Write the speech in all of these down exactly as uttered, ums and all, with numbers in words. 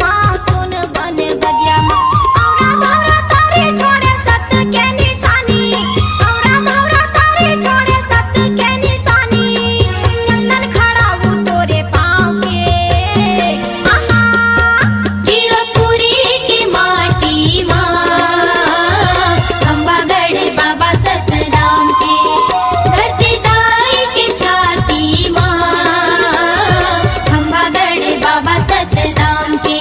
मा सुन बन बगिया मा, औरा धौरा तारी छोड़े सत के निशानी, औरा धौरा तारी छोड़े सत के निशानी, चंदन खड़ा वो तोरे पाँव के। आहा, गिरपुरी के माटी मा, खंभागढ़ बाबा सतनाम के, धरती दाई के छाती मा, खंभागढ़ बाबा सतनाम के।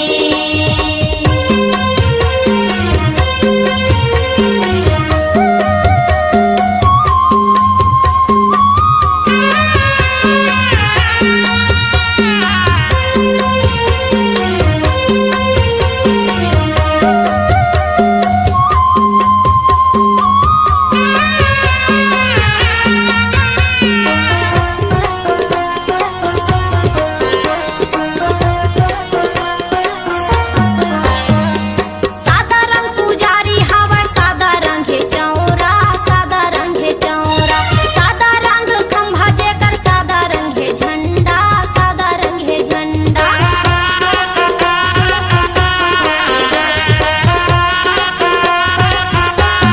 सादा रंग पुजारी हवय, सादा रंग हे चौरा, सादा रंग हे चौरा, सादा रंग खंभा जेकर, सादा रंग हे झंडा, सादा रंग हे झंडा।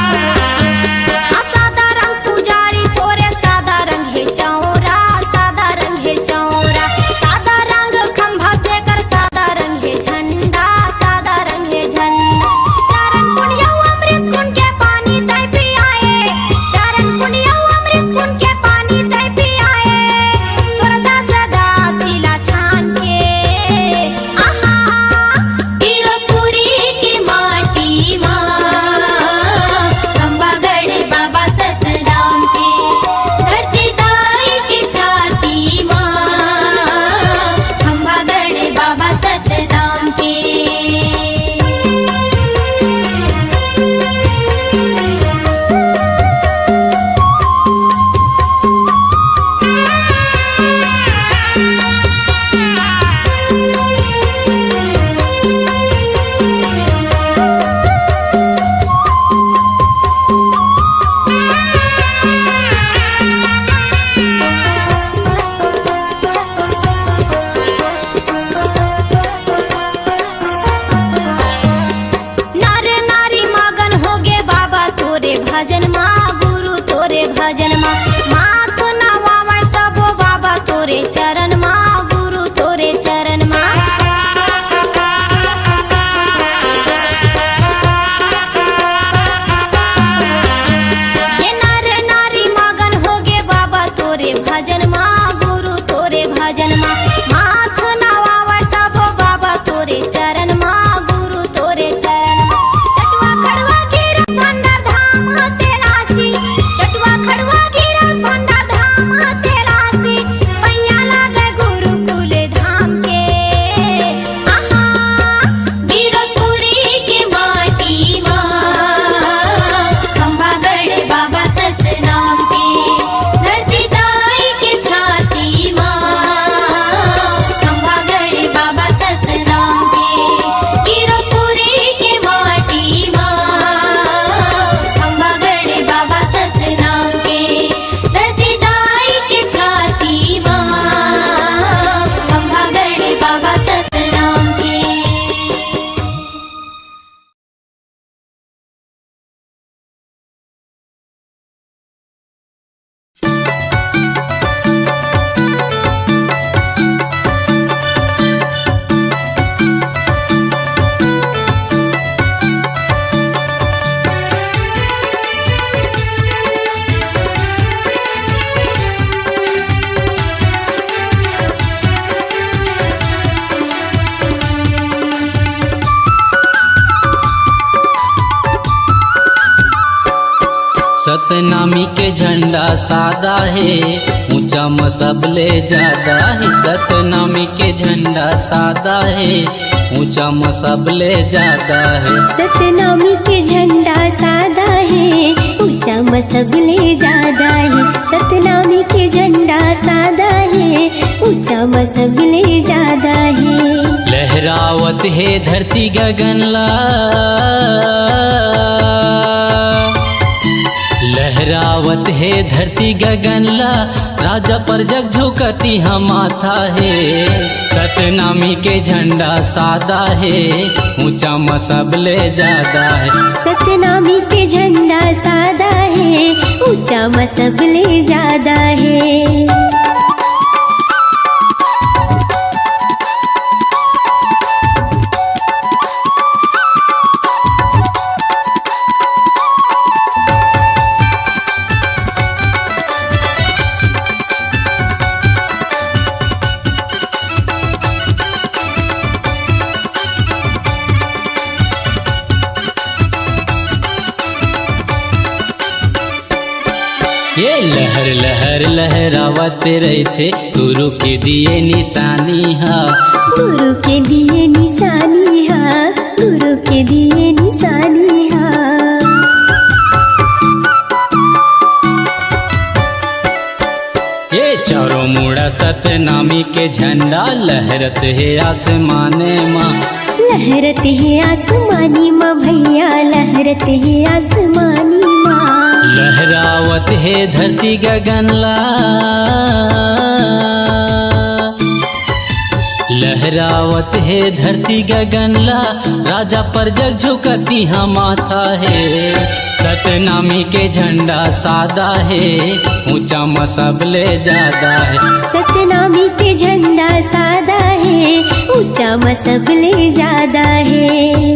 आ सादा रंग पुजारी तोरे, सादा रंग हे चौरा, सादा रंग हे चौरा, सादा रंग खंभा जेकर, सादा रंग हे झंडा, सादा रंग हे झंडा। चरण पुनियौ अमृत कुंड के पानी तै पियाए, चरण पुनियौ अमृत कुंड के पानी तै पियाए, तोर दास दासी ला छान के। आहा, गिरपुरी के माटी मा, खंभागढ़ बाबा सतनाम के, धरती दाई के छाती मा, खंभागढ़ बाबा सतनाम के। नर नारी मगन होगे बाबा तोरे भजन मा, गुरु तोरे भजन मा। माथ नवावय सबो बाबा तोरे चरण मा, गुरु तोरे चरण मा। ये नर नारी मगन होगे बाबा तोरे भजन मा, गुरु तोरे भजन मा। माथ नवावय सबो बाबा तोरे चरण मा, गुरु तोरे चरण मा। चटवा खड़वा गिरा भंडार धाम तेलासी, चटवा खड़वा गिरा भंडार धाम तेलासी, पैया लागे गुरुकुल धाम के। आहा, गिरपुरी के माटी मा, खंभागढ़ बाबा सतनाम के, धरती दाई के छाती मा, खंभागढ़ बाबा सतनाम के, गिरपुरी के माटी मा, खंभागढ़ बाबा सतनाम के, धरती दाई के छाती मा, खंभागढ़ बाबा सतनाम के। सतनामी के झंडा सादा हे, ऊंचा म सबले जादा हे। सतनामी के झंडा सादा हे, ऊंचा म सबले जादा हे। सतनामी के झंडा सादा हे, ऊंचा म सबले जादा हे। सतनामी के झंडा सादा हे, ऊंचा म सबले जादा हे। लहरावत हे धरती गगन ला, लहरावत लहरावत हे धरती गगन ला, राजा परजग झुकत इहाँ माथा हे। सतनामी के झंडा सादा हे, ऊंचा म सबले जादा हे। सतनामी के झंडा सादा हे, ऊंचा म सबले जादा हे। ये लहर लहर लहरावत रहिथे, गुरु के दिए निशानी हा। गुरु के दिए निशानी हा, गुरु के दिए निशानी हा। ये चारों मुड़ा सतनामी के झंडा लहरत हे आसमान मा। लहरत हे आसमानी मा भैया, लहरत हे आसमानी मा। लहरावत हे धरती गगन ला, लहरावत हे धरती गगन ला, राजा परजग झुकत इहाँ माथा हे। सतनामी के झंडा सादा हे, ऊंचा म सबले जादा हे। सतनामी के झंडा सादा हे, ऊंचा म सबले जादा हे।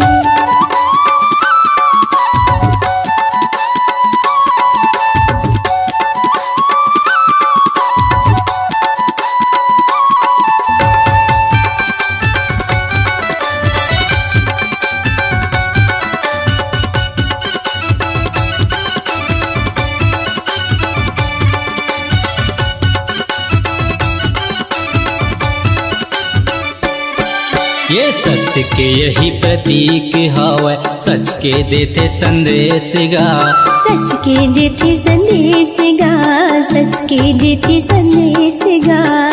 ये सत्य के यही प्रतीक हवय, सच के देथे संदेश गा। सच के देथे संदेश गा, सच के देथे संदेश गा।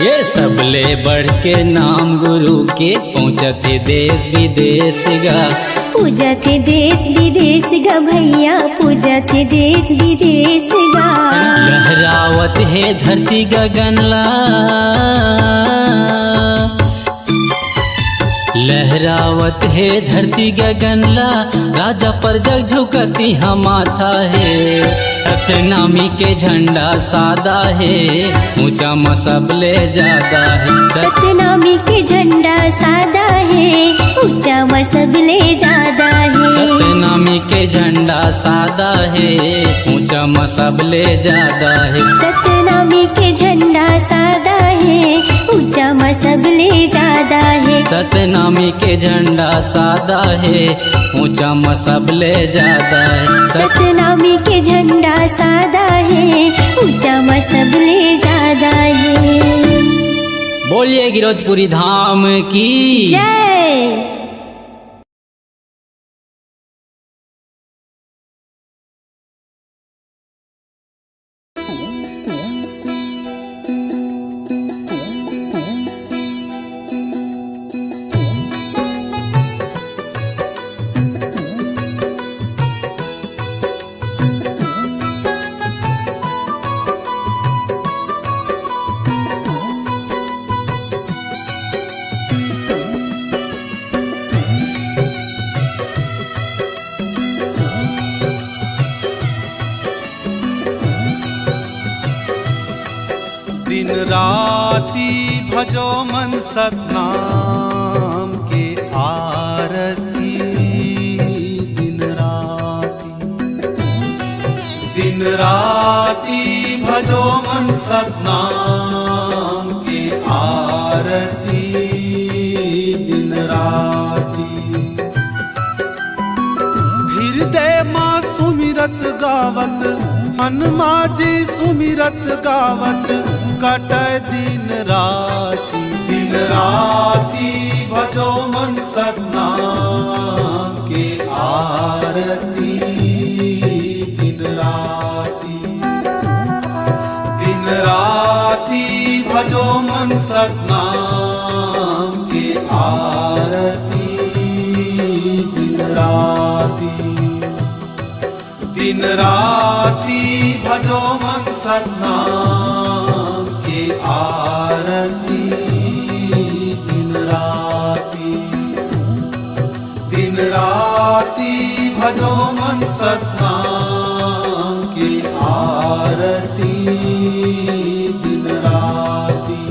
ये सबले बढ़ के नाम गुरु के, पहुँचत हे देश विदेश गा। पूजत हे देश विदेश गा भैया, पूजत हे देश विदेश गा। लहरावत हे धरती गगन ला, लहरावत हे धरती गगन ला, राजा परजग झुकत इहाँ माथा हे। सतनामी के झंडा सादा हे, ऊंचा म सबले जादा हे। सत- सतनामी के झंडा सादा हे, ऊंचा म सबले जादा हे। सतनामी के झंडा सादा हे, ऊंचा म सबले जादा हे। सतनामी के झंडा सादा हे, ऊंचा म सबले जादा हे। सतनामी के झंडा सादा हे, ऊंचा म सबले जादा हे। सतनामी के झंडा सादा हे, ऊंचा म सबले जादा हे। बोलिए गिरौदपुरी धाम की जय। दिन राति भजो मन सतनाम के आरती। दिन राति, दिन राति भजो मन सतनाम के आरती। दिन राति हृदय मा सुमिरत गावत, हनुमा जी सुमिरत गावत, कटय दिन राति। दिन राति भजो मन सतनाम के आरती। दिन राति, दिन राति भजो मन सतनाम के आरती। दिन राति भजो मन सतनाम के आरती। दिन राति, दिन राति भजो मन सतनाम के आरती। दिन राति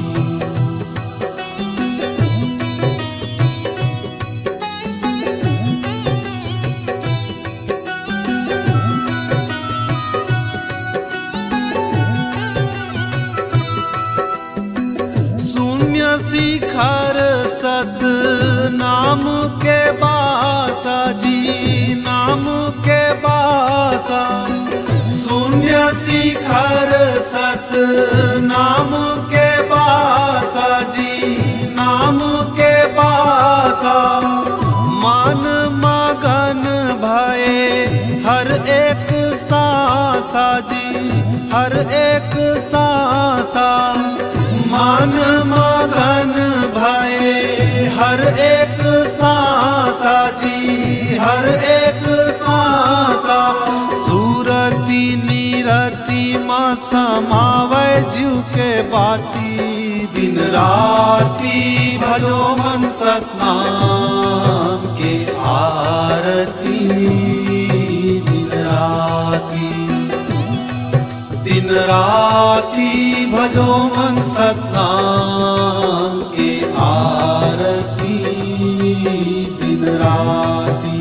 शून्य शिखर सत नाम के बासा जी, नाम के बासा। शून्य शिखर सत नाम के बासा जी, नाम के बासा। मन मगन भये हर एक सांसा जी, हर एक सांसा। मन मगन भये हर एक सांसा जी, हर एक सांसा। सुरति निरति म समावय जीव के बाती। दिन राति भजो मन सतनाम के आरती। दिन राति, दिन राति भजो मन सतनाम के आरती। दिन राति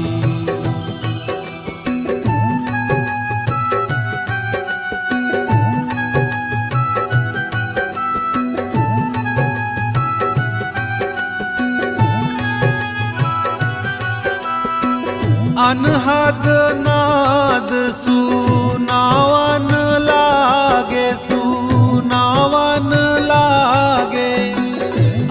अनहद नाद सुनावन लागे, सुनावन लागे।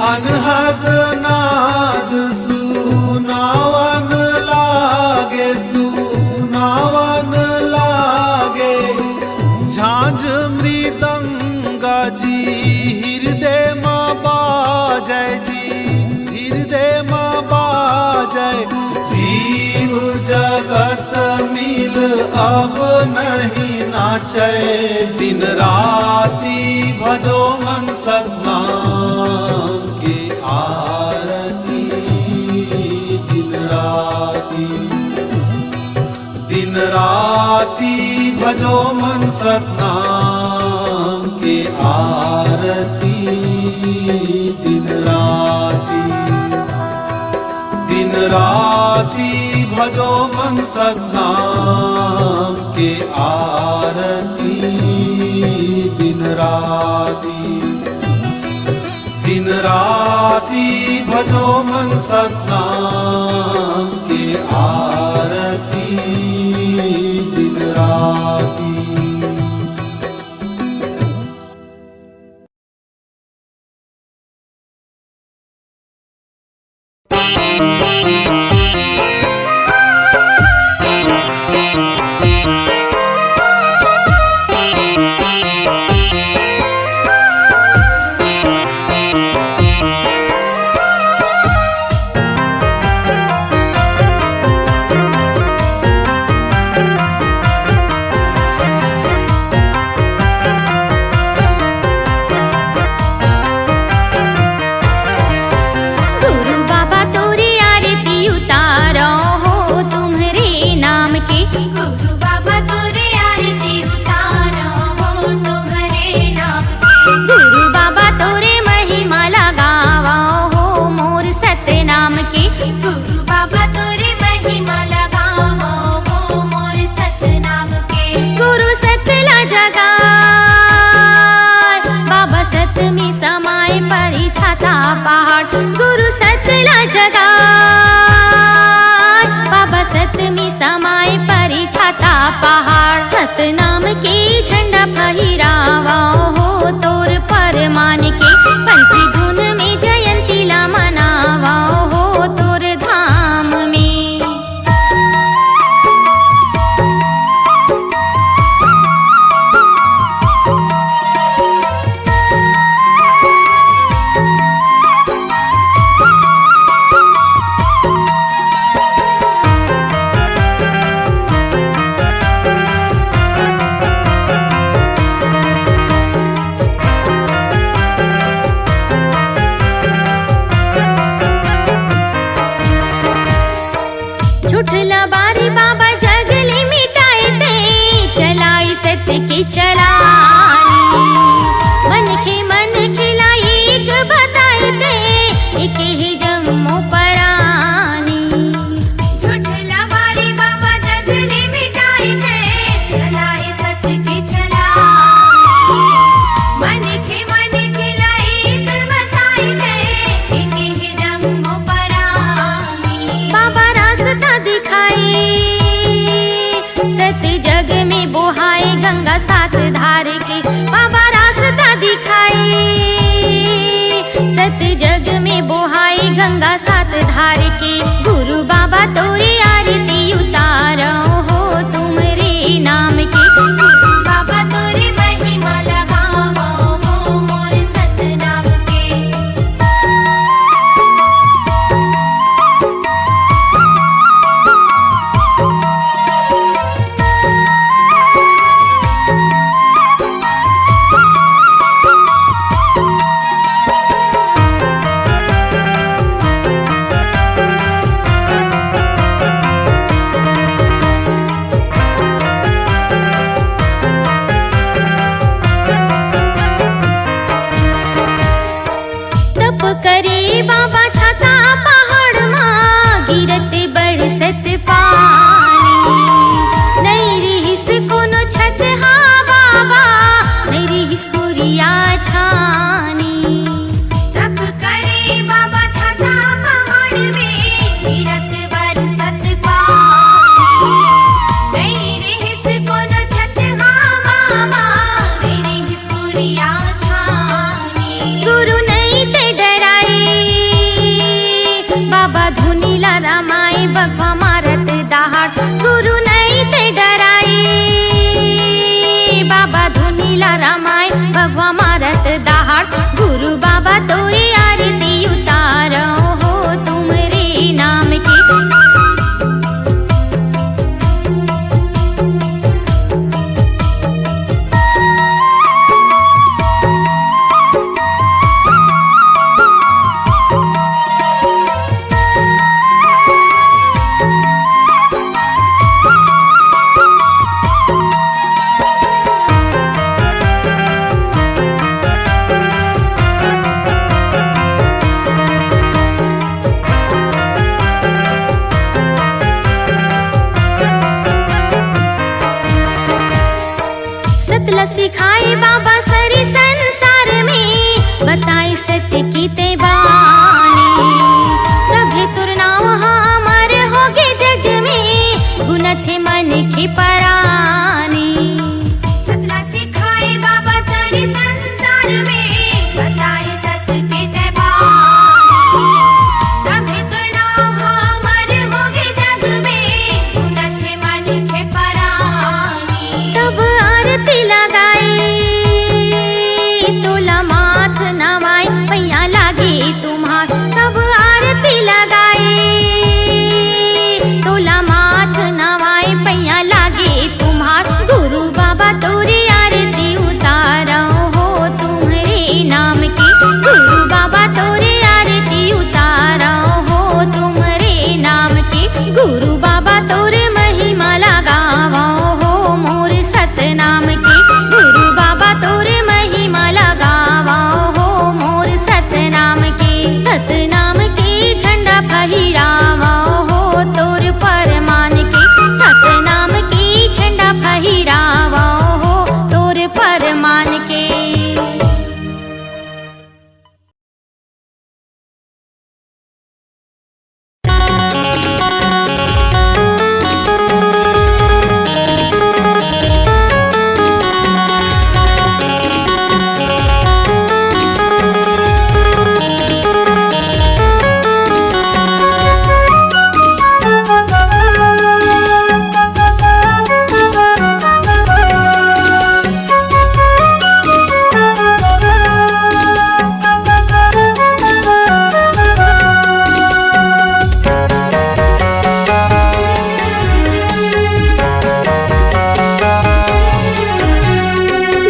अनहद नाद सुनावन लागे, सुनावन लागे। झांझ मृदंग जी हृदय म बाजय जी, हृदय म बाजय। जीव जगत मिल अब नहीं नाचय। दिन राति भजो मन सतनाम के आरती। दिन राति, दिन राति भजो मन सतनाम के आरती। दिन राति, दिन राति भजो मन सतनाम के आरती। दिन राति, दिन राति भजो मन सतनाम के आरती। दिन राति के चलानी। मनखे मनखे ला एक बताए ते, एके हे जम्मो परानी। झूठ ला मारे बाबा जग ले मिटाए ते, चलाए सत्य के चलानी। मनखे मनखे ला एक बताए ते, एके हे जम्मो परानी। बाबा रास्ता दिखाए, सत जग में बोहाए गंगा सात धार के। बाबा रास्ता दिखाए, सत जग में बोहाए गंगा सात धार के। गुरु बाबा तोरे आरती उतारो हो तुमरे नाम के। गुरु बाबा तोरे महिमा लगाओ हो मोर सतनाम के। तप करे बाबा छाता पहाड़ मा, गिरत बरसत पानी। नइ रिहिस कोनो छत हा बाबा, नइ रिहिस कुरिया छानी। तप करे बाबा छाता पहाड़ में, गिरत बरसत पानी। नइ रिहिस कोनो छत हा बाबा, नइ रिहिस कुरिया छानी। गुरु नइ ते डराए, बाबा धुनी ला रमाए, बघवा मारत दहाड़। गुरु नइ ते डराए, बाबा धुनी ला रमाए, बघवा मारत दहाड़। गुरु बाबा तोरे आरती उतारो हो तुमरे नाम के। सत ल सिखाए बाबा सरी संसार में, बताए सत्य की ते बानी। तभे तोर नाव हा अमर होगे जग में, गुनथे मनखे परानी। सत ल सिखाए बाबा सरी संसार में, बताए सत्य की ते बानी। तभे तोर नाव हा अमर होगे जग में, गुनथे मनखे परानी। सब आरती लगाए, तोला माथ नवाए, पैया लागे तुम्हार। सब आरती लगाए, तोला माथ नवाए, पैया लागे तुम्हार। गुरु बाबा तोरे आरती उतारो हो तुम्हरे नाम की। गुरु बाबा तोरे आरती उतारो हो तुम्हरे नाम की। गुरु बाबा तोर महिमा लगावो हो मोर सतनाम के। गुरु बाबा तोर महिमा लगावो हो मोर सतनाम के। सतनाम के झंडा फहिरावो हो तोर परमान के। सतनाम के झंडा फहिरावो हो तोर परमान के।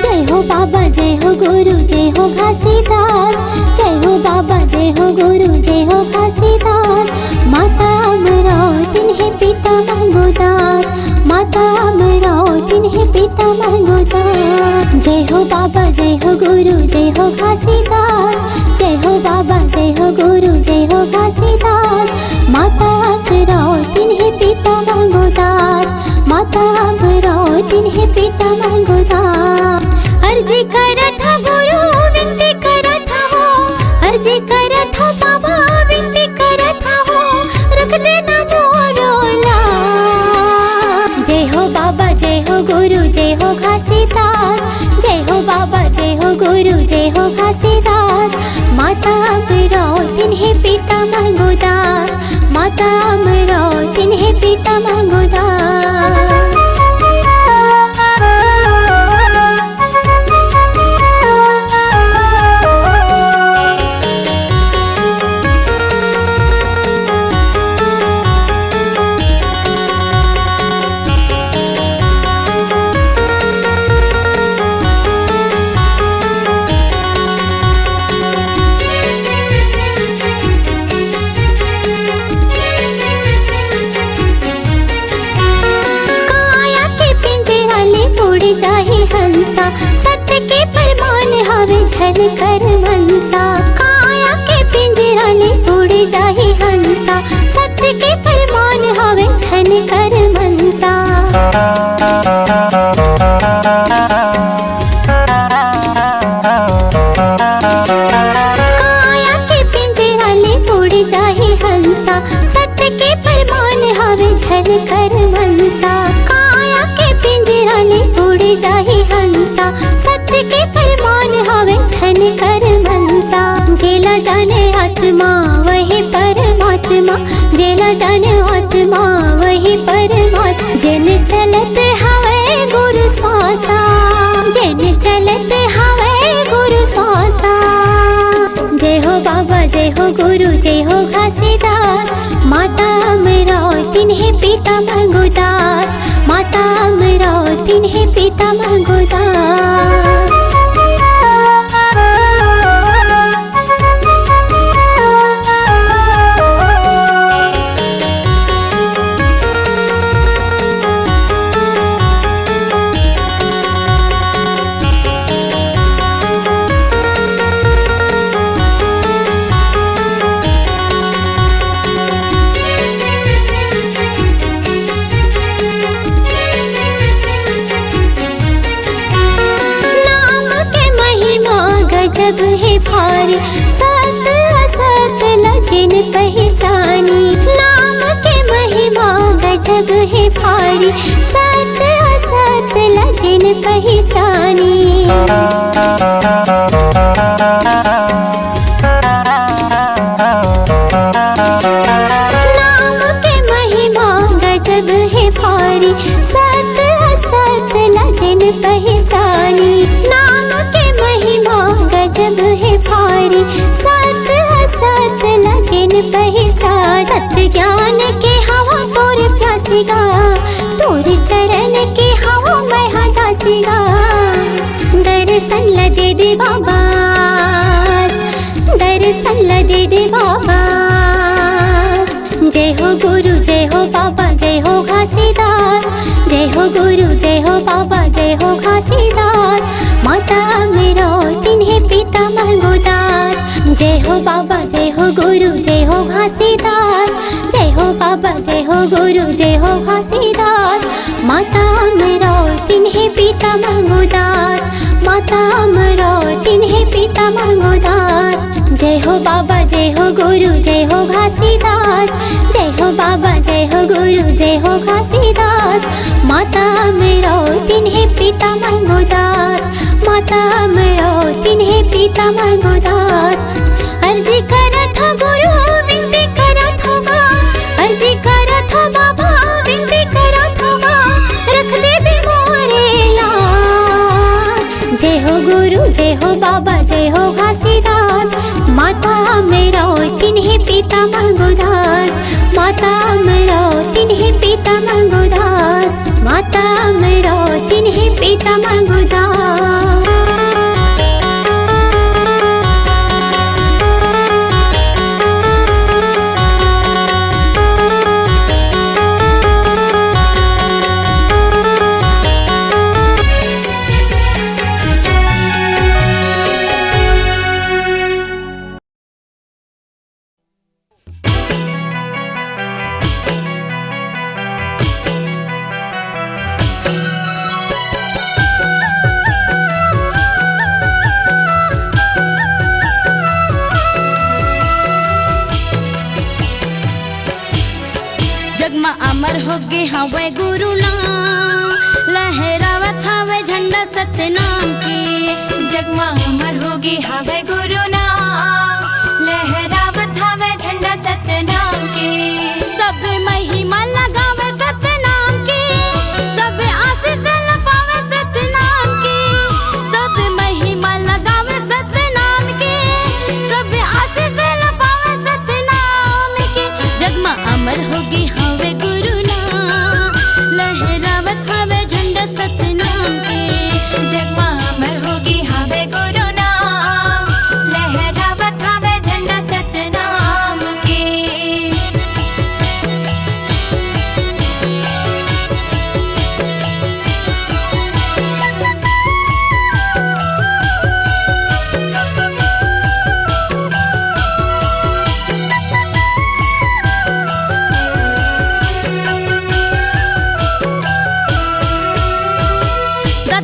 जय हो बाबा, जय हो गुरु, जय हो घासीदास। जय हो बाबा, जय हो गुरु, जय हो घासीदास। माता अमरावती हे पिता महंगोदास। माता अमरावती हे पिता महंगोदास। जय हो बाबा, जय हो गुरु, जय हो घासीदास। जय हो बाबा, जय हो गुरु, जय हो घासीदास। माता अमरावतिन हे पिता मंगूदास, माता अमरावतिन हे पिता मंगूदास। अर्जी करत हा गुरु, विनती करत हा हो, अर्जी करत हा बाबा, विनती करत हा हो, रख देना मोरो ला। जय हो बाबा, जय हो गुरु, जय हो घासीदास। जय हो बाबा, जय हो गुरु, जय हो घासीदास। माता अमरावतिन हे पिता मंगूदास, माता अमरावतिन हे पिता मंगूदास। काया के पिंजरा ले उड़ जाही हंसा, सत्य के परमान हवे झन कर मनसा। काया के पिंजरा ले उड़ जाही हंसा, सत्य के परमान हवे झन कर मनसा। काया के पिंजरा ले उड़ जाही हंसा, सत्य के परमान हवे झन कर मनसा। काया के पिंजरा ले उड़ जाही हंसा, सत्य के परमान हवे झन कर मनसा। जेला जाने आत्मा वही परमात्मा, जेला जाने आत्मा वही परमात्मा। जेन चलत हवे गुरु श्वासा, जेन चलत हवे गुरु श्वासा। जय हो बाबा, जय हो गुरु, जय हो घासीदास। माता अमरावतिन हे पिता मंगूदास, माता अमरावतिन हे पिता मंगूदास। नाम के महिमा गजब हे भारी, सत असत ल जेन पहिचानी। नाम के महिमा गजब हे भारी, सत असत ल जेन पहिचानी। नाम के महिमा गजब हे भारी, सत असत ल जेन पहिचानी। नाम के महिमा गजब हे भारी, सत असत ल जेन पहिचानी। सत ज्ञान के हवा तोर प्यासीगा, तोर चरण के हवा मैं हा दासीगा। दर्शन ल दे दे बाबा, दर्शन ल दे दे बाबा। जय हो गुरु, जय हो बाबा, जय हो घासीदास। जय हो गुरु, जय हो बाबा, जय हो घासीदास। माता अमरावतिन हे पिता मंगूदास। जय हो बाबा, जय हो गुरु, जय हो घासीदास। जय हो बाबा, जय हो गुरु, जय हो घासीदास। माता अमरावतिन हे पिता मंगूदास, माता अमरावतिन हे पिता मंगूदास। जय हो बाबा, जय हो गुरु, जय हो घासीदास। जय हो बाबा, जय हो गुरु, जय हो घासीदास। माता अमरावतिन हे पिता मंगूदास, माता अमरावतिन हे पिता मंगूदास। अर्जी करत हो गुरु, विनती करत हो गा, अर्जी करत हो बाबा, विनती करत हो गा, रख देबे मोरे ला। जय हो गुरु, जय हो बाबा, जय हो घासीदास। माता अमरावतिन हे पिता मंगूदास, माता अमरावतिन हे पिता मंगूदास, माता अमरावतिन हे पिता मंगूदास।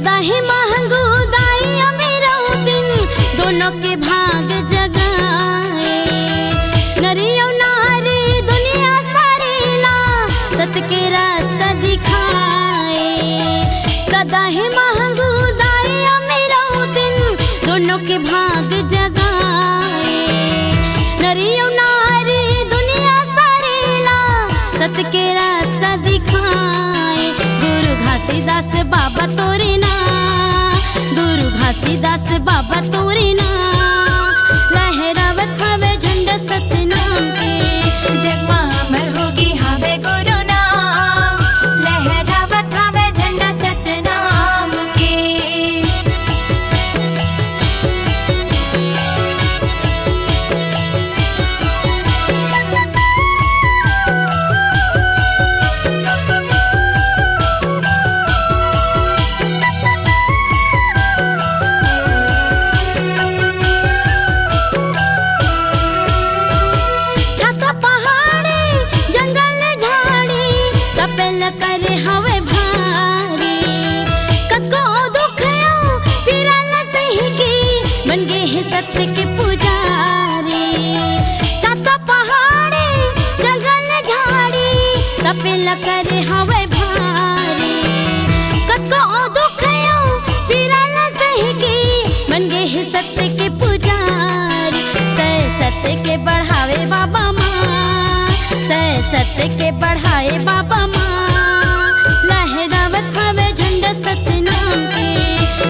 दाही महंगू दाई अमीरऊ दिन दोनों के भाग जगाए। नरी अउ नारी दुनिया सारी ला सत के रास्ता दिखाए। दाही महंगू दाई अमीरऊ दिन दोनों के भाग जगाए। नरी अउ नारी दुनिया सारी ला सत के रास्ता दिखाए। गुरु घासीदास बाबा तोरे ना, गुरु घासीदास बाबा तोरे ना, लहरावत हवे झंडा सतनाम के। जग मा अमर होगे हवे गुरु नाम, लहरावत हवे झंडा सतनाम के। छत पहाड़ी जंगल झाड़ी तपेल करे हवे भारी। कतको दुख अउ पीरा ल सही के बन गे हे सत्य के पुजारी। छत पहाड़ी जंगल झाड़ी तपेल करे हवे भारी। कतको दुख अउ पीरा ल सही के बन गे हे सत्य के पुजारी। तय सत्य के बढ़ावे बाबा माँ, तय सत्य के बढ़ाए बाबा माँ। लहरावत हवे झंडा सतनाम के।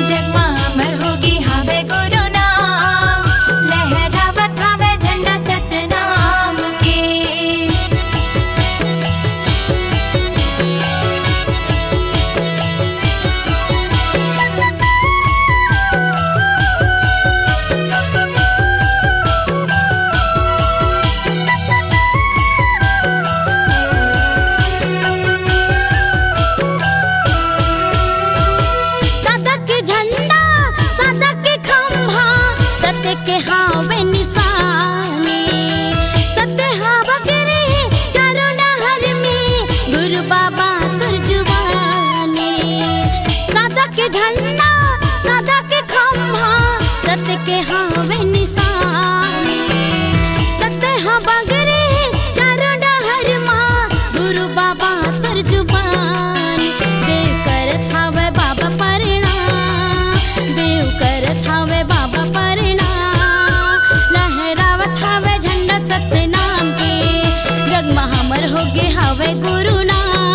जग मा अमर होगे हवे गुरु नाम, लहरावत हवे झंडा सतनाम के। सदा के झंडा, सदा के खंभा, सत्य के हावे निशानी। सत्य हावा गिरी चारों डहर में, गुरु बाबा तोर जुबानी। सदा के झंडा, सदा के खंभा, सत्य के हावे निशानी। सत्य हावा गिरी चारों डहर मा, गुरु बाबा तोर जुबानी। देव करत हावे बाबा प्रणाम, देव करत हावे बाबा प्रणाम। लहरावत हावे झंडा सतनाम के, जग मा अमर होगे हावे गुरु नाम।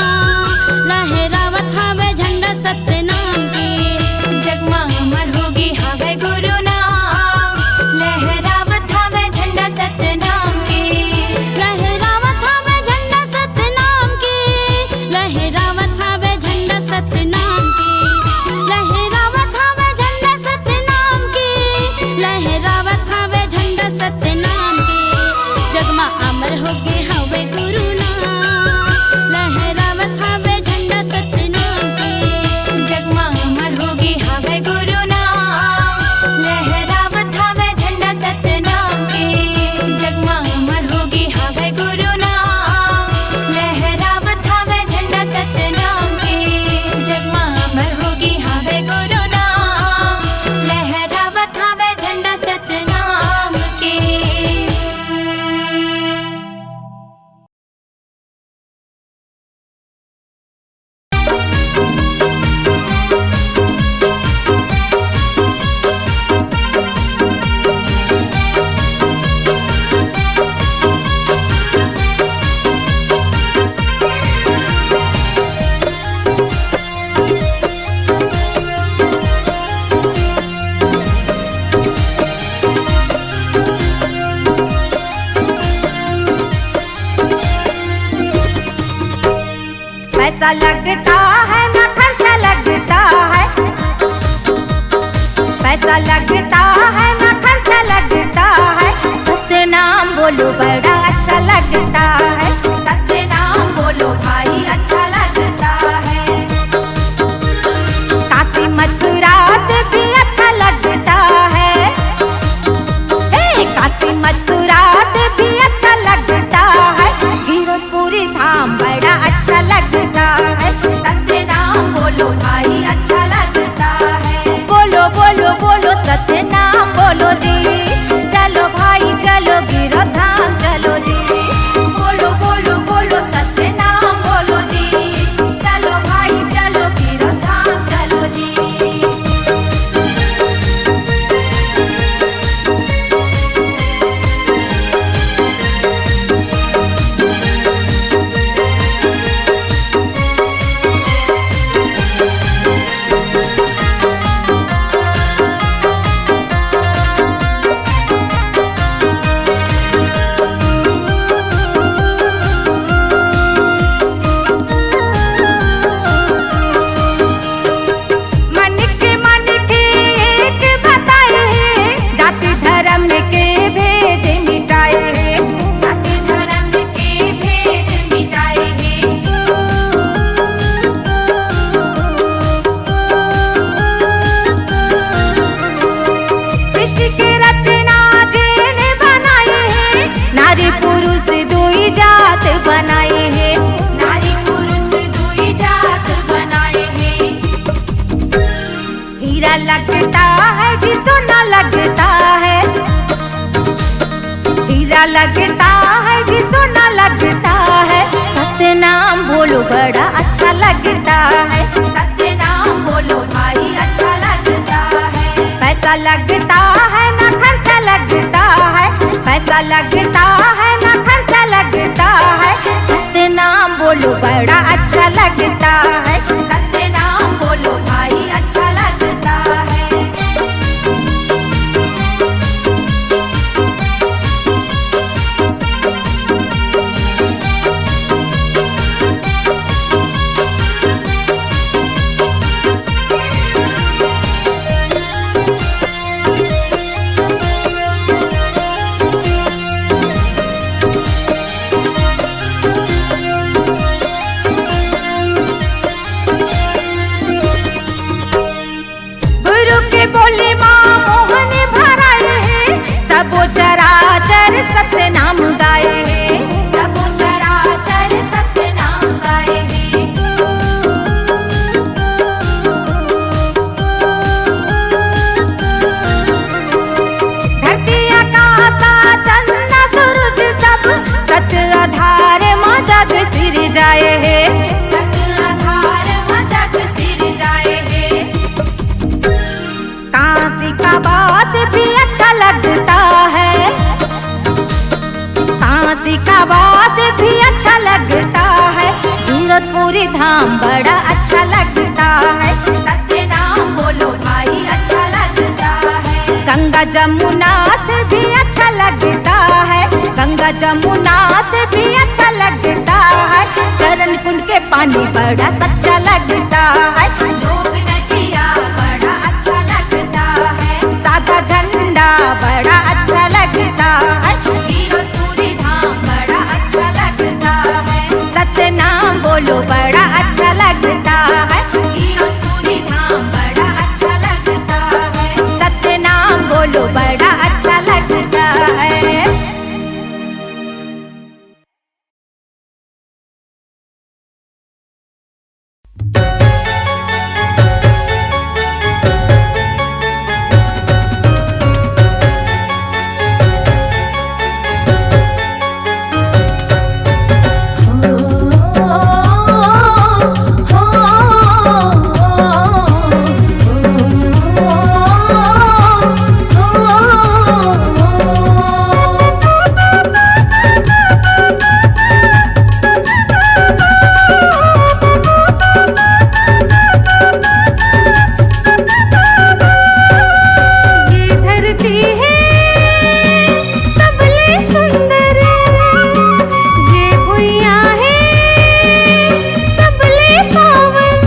लहरावत हावे झंडा सतनाम के, जग मा अमर होगे हावे गुरु नाम। लहरावत हावे झंडा सतनाम के, लहरावत हावे झंडा सतनाम के, लहरावत हावे झंडा सतनाम के, लहरावत हावे झंडा सतनाम के, लहरावत हावे झंडा सतनाम के। जग मा अमर होगे हवे गुरु नाम, लहरावत हवे झंडा सतनाम के। जग मा अमर होगे हवे गुरु नाम, लहरावत हवे झंडा सतनाम के। जग मा अमर होगे हवे गुरु नाम, लहरावत हवे झंडा सतनाम के। जग मा अमर होगे हवे गुरु नाम, लहरावत हवे झंडा सतनाम के। पैसा लगता है ना खर्चा लगता है, पैसा लगता है ना खर्चा लगता है, सतनाम बोलो बड़ा अच्छा लगता है, सतनाम बोलो भाई अच्छा लगता है। काशी मथुरा से भी अच्छा लगता है, हे, काशी मथुरा से भी अच्छा लगता है, जीरकपुरी धाम बड़ा अच्छा लगता है, सतनाम बोलो भाई अच्छा लगता लगता है जी, सोना लगता है, हीरा लगता है जी, सोना लगता है। सतनाम बोलो, बड़ा अच्छा लगता है। सतनाम बोलो भाई, अच्छा लगता है। पैसा लगता है ना खर्चा लगता है, पैसा लगता है ना खर्चा लगता है। सतनाम बोलो, बड़ा अच्छा लगता है। सतनाम बोलो भाई, अच्छा लगता है। गुरु के बोली माँ मोहन भराए है, सबो चराचर सत्य नाम गाए है। सबो चराचर सत्य नाम गाए है। धरती आकाश चंदा सूरज सब, सत आधार मा जग सिरजाए हे। सत आधार मा जग सिरजाए हे। काशी का वास भी अच्छा लगता है, काशी का वास भी अच्छा लगता है। कीरतपुरी धाम बड़ा अच्छा लगता है। सत्य नाम बोलो भाई, अच्छा लगता है। गंगा जमुना से भी अच्छा लगता है, गंगा जमुना से भी अच्छा लगता है। चरण कुंड के पानी बड़ा सच्चा लगता है। जोग नदिया बड़ा अच्छा लगता है। सादा झंडा बड़ा अच्छा लगता है। कीरतपुरी धाम बड़ा अच्छा लगता है। सत्य नाम बोलो, बड़ा अच्छा लगता है। कीरतपुरी धाम बड़ा अच्छा लगता है। सत्य नाम बोलो, बड़ा अच्छा लगता है। ये धरती है सबले सुंदर, ये भुइयां है सबले पावन,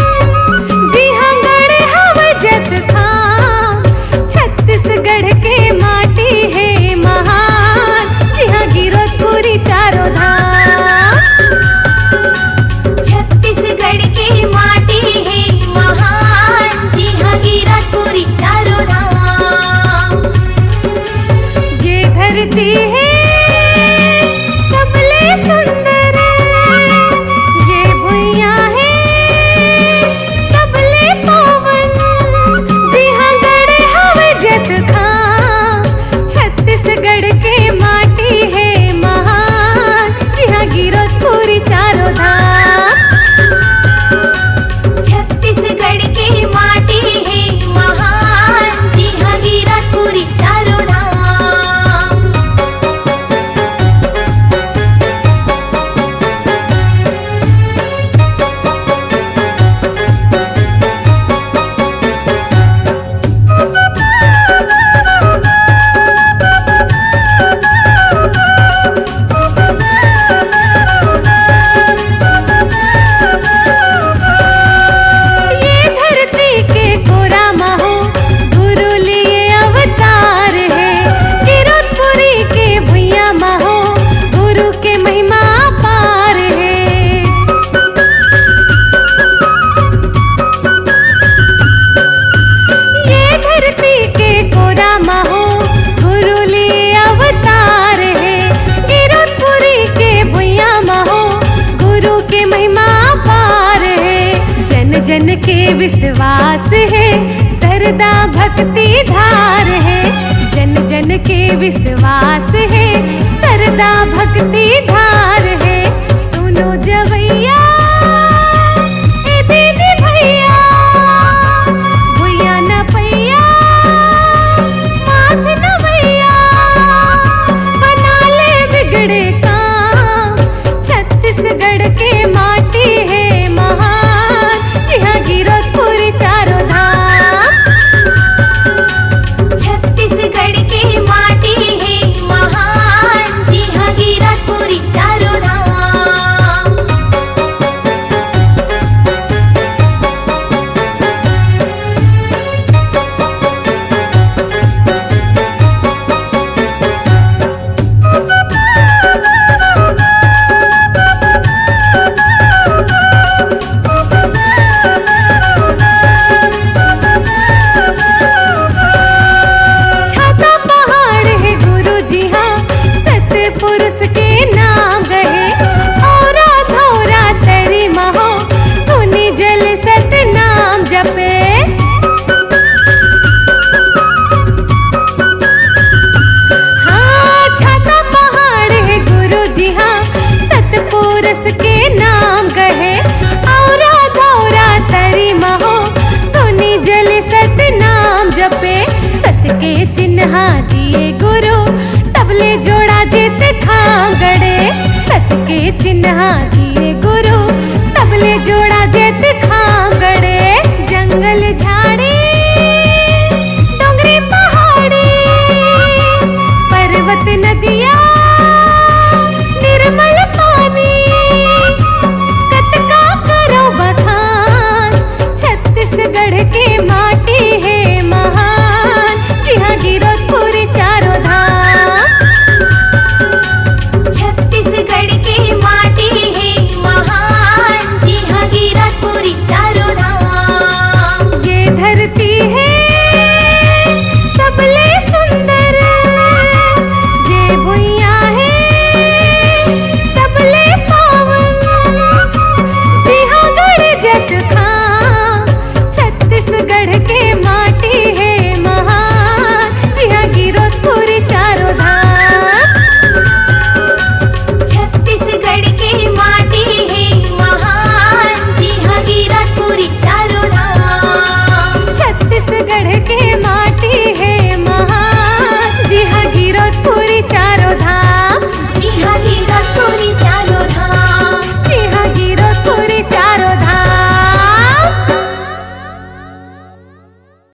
जिहां गढ़े हवय जतखाम, छत्तीसगढ़ के माटी हे महान, जिहां गिरौदपुरी चारों धाम। छत्तीसगढ़ के माटी हे महान, जिहां गिरौदपुरी चारों धाम। ये धरती हे सबले सुंदर, ये भुइयां हे सबले पावन, जिहां गढ़े हवय जतखाम, छत्तीसगढ़ के माटी हे महान, जिहां गिरौदपुरी चारों धाम। छत्तीसगढ़ के माटी हे महान, जिहां गिरौदपुरी चारों धाम। ये धरती के कोरा मा हो गुरु लिए अवतार हे, गिरौदपुरी के भुइयां मा हो गुरु के महिमा अपार हे। ये धरती के कोरा मा हो गुरु लिए अवतार हे, गिरौदपुरी के भुइयां मा हो गुरु के महिमा अपार हे। जन जन के विश्वास हे, सर सदा भक्ति धार हे, जन जन के विश्वास हे, सरदा भक्ति धार हे। सुनो जवैया, ए दीदी भैया, भुइया न पैया, माथ न भैया, बना ले बिगड़े काम। छत्तीसगढ़ के माटी हे महान, जिहाँ गिरत पुरी चारों धाम। छत्तीसगढ़ के माटी हे महान, जिहाँ गिरत पुरी चारों धाम। छाता पहाड़ हे गुरु जी हाँ, सतपुरुष के नाम गहे। औरा धौरा तरी महो, पुनि जल सतनाम जपे। हाँ, छाता पहाड़ हे गुरु जी हाँ, सतपुरुष के नाम गहे। औरा धौरा तरी महो, पुनि जल सतनाम जपे। सत के चिन्हा दिए गुरु, तबले जोड़ा जेत खाम गड़े। सत के चिन्हा दिए गुरु, तबले जोड़ा